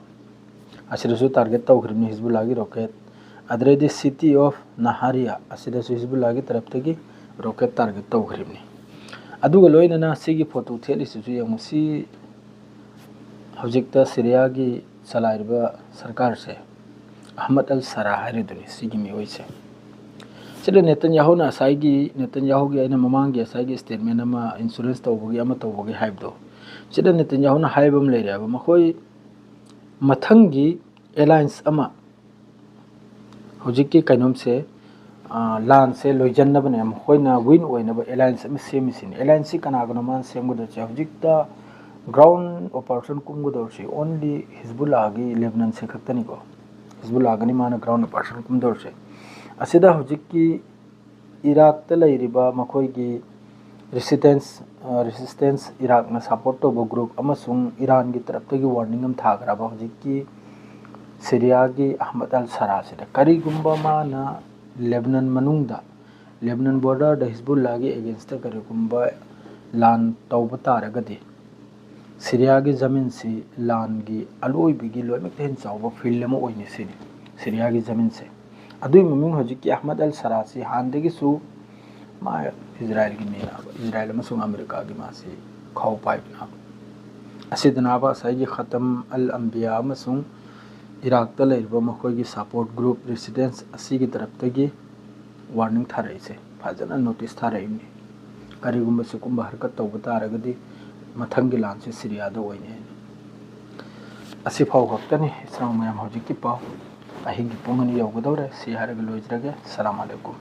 ꯑꯁꯤꯗꯁꯨ ꯇꯥꯔꯒꯦꯠ ꯇꯧꯈ꯭ꯔꯤꯕꯅꯤ ꯍꯤꯖꯕꯨꯜꯂꯥꯒꯤ ꯔꯣꯀꯦꯠ꯫ ꯑꯗꯨꯗꯩꯗꯤ city of ꯅꯍꯥꯔꯤꯌꯥ, ꯑꯁꯤꯗꯁꯨ ꯍꯤꯖꯕꯨꯜꯂꯥꯒꯤ ꯇꯔꯞꯇꯒꯤ ꯔꯣꯀꯦꯠ ꯇꯥꯔꯒꯦꯠ ꯇꯧꯈ꯭ꯔꯤꯕꯅꯤ꯫ ꯑꯗꯨꯒ ꯂꯣꯏꯅꯅ ꯁꯤꯒꯤ ꯐꯣꯇꯣ ꯊꯦꯠꯂꯤꯁꯤꯁꯨ ꯌꯦꯡꯉꯨ꯫ ꯁꯤ ꯍꯧꯖꯤꯛꯇ ꯁꯤꯔꯤꯌꯥꯒꯤ ꯆꯂꯥꯏꯔꯤꯕ ꯁꯔꯀꯥꯔꯁꯦ, ꯑꯍꯃꯗ ꯑꯜ ꯁꯔꯥ ꯍꯥꯏꯔꯤꯗꯨꯅꯤ ꯁꯤꯒꯤ ꯃꯤꯑꯣꯏꯁꯦ꯫ ꯁꯤꯗ ꯅꯦꯇꯟꯌꯥꯍꯨꯅ ꯉꯁꯥꯏꯒꯤ, ꯅꯦꯇꯟꯌꯥꯍꯨꯒꯤ ꯑꯩꯅ ꯃꯃꯥꯡꯒꯤ ꯉꯁꯥꯏꯒꯤ statement ꯑꯃ, insurance ꯇꯧꯕꯒꯤ ꯑꯃ ꯇꯧꯕꯒꯤ ꯍꯥꯏꯕꯗꯣ, ꯁꯤꯗ ꯅꯦꯇꯟꯌꯥꯍꯨꯅ ꯍꯥꯏꯕ ꯑꯃ ꯂꯩꯔꯦꯕ, ꯃꯈꯣꯏ ꯃꯊꯪꯒꯤ alliance ꯑꯃ, ꯍꯧꯖꯤꯛꯀꯤ ꯀꯩꯅꯣꯝꯁꯦ, ꯑ, ꯂꯥꯟꯁꯦ ꯂꯣꯏꯁꯤꯟꯅꯕꯅꯦ ꯃꯈꯣꯏꯅ win ꯑꯣꯏꯅꯕ alliance ꯑꯃ ꯁꯦꯝꯃꯤꯁꯤꯅꯤ꯫ Alliance ꯁꯤ ꯀꯅꯥ ꯀꯅꯥ ꯃꯥꯅ ꯁꯦꯝꯒꯗꯧꯔꯤꯁꯦ? ꯍꯧꯖꯤꯛꯇ ground operation ꯀꯨꯝꯒꯗꯧꯔꯤꯁꯦ only ꯍꯤꯖꯕꯨꯜꯂꯥꯒꯤ, ꯂꯦꯕꯅꯟꯁꯦ ꯈꯛꯇꯅꯤꯀꯣ꯫ ꯍꯤꯖꯕꯨꯜꯂꯥꯒꯅꯤ ꯃꯥꯅ ground operation ꯀꯨꯝꯗꯧꯔꯤꯁꯦ꯫ ꯑꯁꯤꯗ ꯍꯧꯖꯤꯛꯀꯤ ꯏꯔꯥꯛꯇ ꯂꯩꯔꯤꯕ ꯃꯈꯣꯏꯒꯤ ꯔꯤꯁꯤꯁꯇꯦꯟꯁ ꯔꯤꯁꯤꯁꯇꯦꯟꯁ ꯏꯔꯥꯛꯅ ꯁꯄꯣꯔꯠ ꯇꯧꯕ ꯒ꯭ꯔꯨꯞ ꯑꯃꯁꯨꯡ ꯏꯔꯥꯟꯒꯤ ꯇꯔꯞꯇꯒꯤ ꯋꯥꯔꯅꯤꯡ ꯑꯃ ꯊꯥꯈ꯭ꯔꯕ ꯍꯧꯖꯤꯛꯀꯤ ꯁꯤꯔꯤꯌꯥꯒꯤ ꯑꯍꯃꯗ ꯑꯜ ꯁꯔꯥꯁꯤꯗ, ꯀꯔꯤꯒꯨꯝꯕ ꯃꯥꯅ ꯂꯦꯕꯅꯟ ꯃꯅꯨꯡꯗ, ꯂꯦꯕꯅꯟ ꯕꯣꯔꯗꯔꯗ ꯍꯤꯖꯕꯨꯜꯂꯥꯒꯤ ꯑꯦꯒꯦꯟꯁꯇ ꯀꯔꯤꯒꯨꯝꯕ ꯂꯥꯟ ꯇꯧꯕ ꯇꯥꯔꯒꯗꯤ, ꯁꯤꯔꯤꯌꯥꯒꯤ ꯖꯃꯤꯟꯁꯤ ꯂꯥꯟꯒꯤ ꯑꯂꯣꯏꯕꯒꯤ ꯂꯣꯏꯅꯃꯛꯇ ꯍꯦꯟꯅ ꯆꯥꯎꯕ ꯐꯤꯜ ꯑꯃ ꯑꯣꯏꯅꯤ ꯁꯤꯅꯤ ꯁꯤꯔꯤꯌꯥꯒꯤ ꯖꯃꯤꯟꯁꯦ꯫ ꯑꯗꯨꯒꯤ ꯃꯃꯤꯡ ꯍꯧꯖꯤꯛꯀꯤ ꯑꯍꯃꯗ ꯑꯜ ꯁꯔꯥꯁꯤ ꯍꯥꯟꯅꯗꯒꯤꯁꯨ ꯃꯥ ꯏꯖꯔꯥꯏꯜꯒꯤ ꯃꯤꯅꯥꯕ, ꯏꯖꯔꯥꯏꯜ ꯑꯃꯁꯨꯡ ꯑꯃꯦꯔꯤꯀꯥꯒꯤ ꯃꯥꯁꯤ ꯈꯥꯎ ꯄꯥꯏꯕꯅꯥꯕ꯫ ꯑꯁꯤꯗꯅꯥꯕ ꯉꯁꯥꯏꯒꯤ ꯈꯇꯝ ꯑꯜ ꯑꯝꯕꯤꯌꯥ ꯑꯃꯁꯨꯡ ꯏꯔꯥꯛꯇ ꯂꯩꯔꯤꯕ ꯃꯈꯣꯏꯒꯤ ꯁꯄꯣꯔꯠ ꯒ꯭ꯔꯨꯞ ꯔꯤꯁꯤꯁꯇꯦꯟꯁ ꯑꯁꯤꯒꯤ ꯇꯔꯞꯇꯒꯤ ꯋꯥꯔꯅꯤꯡ ꯊꯥꯔꯛꯏꯁꯦ, ꯐꯖꯅ ꯅꯣꯇꯤꯁ ꯊꯥꯔꯛꯏꯕꯅꯤ꯫ ꯀꯔꯤꯒꯨꯝꯕ ꯁꯤꯒꯨꯝꯕ ꯍꯔꯀꯠ ꯇꯧꯕ ꯇꯥꯔꯒꯗꯤ ꯃꯊꯪꯒꯤ ꯂꯥꯟꯁꯦ ꯁꯤꯔꯤꯌꯥꯗ ꯑꯣꯏꯅꯤ ꯍꯥꯏꯅ꯫ ꯑꯁꯤꯐꯥꯎ ꯈꯛꯇꯅꯤ ꯏꯆꯤꯟ ꯏꯅꯥꯎ ꯃꯌꯥꯝ ꯍꯧꯖꯤꯛꯀꯤ ꯄꯥꯎ꯫ ꯑꯍꯤꯡꯒꯤ ꯄꯨꯡ ꯑꯅꯤ ꯌꯧꯒꯗꯧꯔꯦ꯫ ꯁꯤ ꯍꯥꯏꯔꯒ ꯂꯣꯏꯖꯔꯒꯦ꯫ ꯁꯂꯥꯝ ꯑꯂꯩꯀꯨꯝ꯫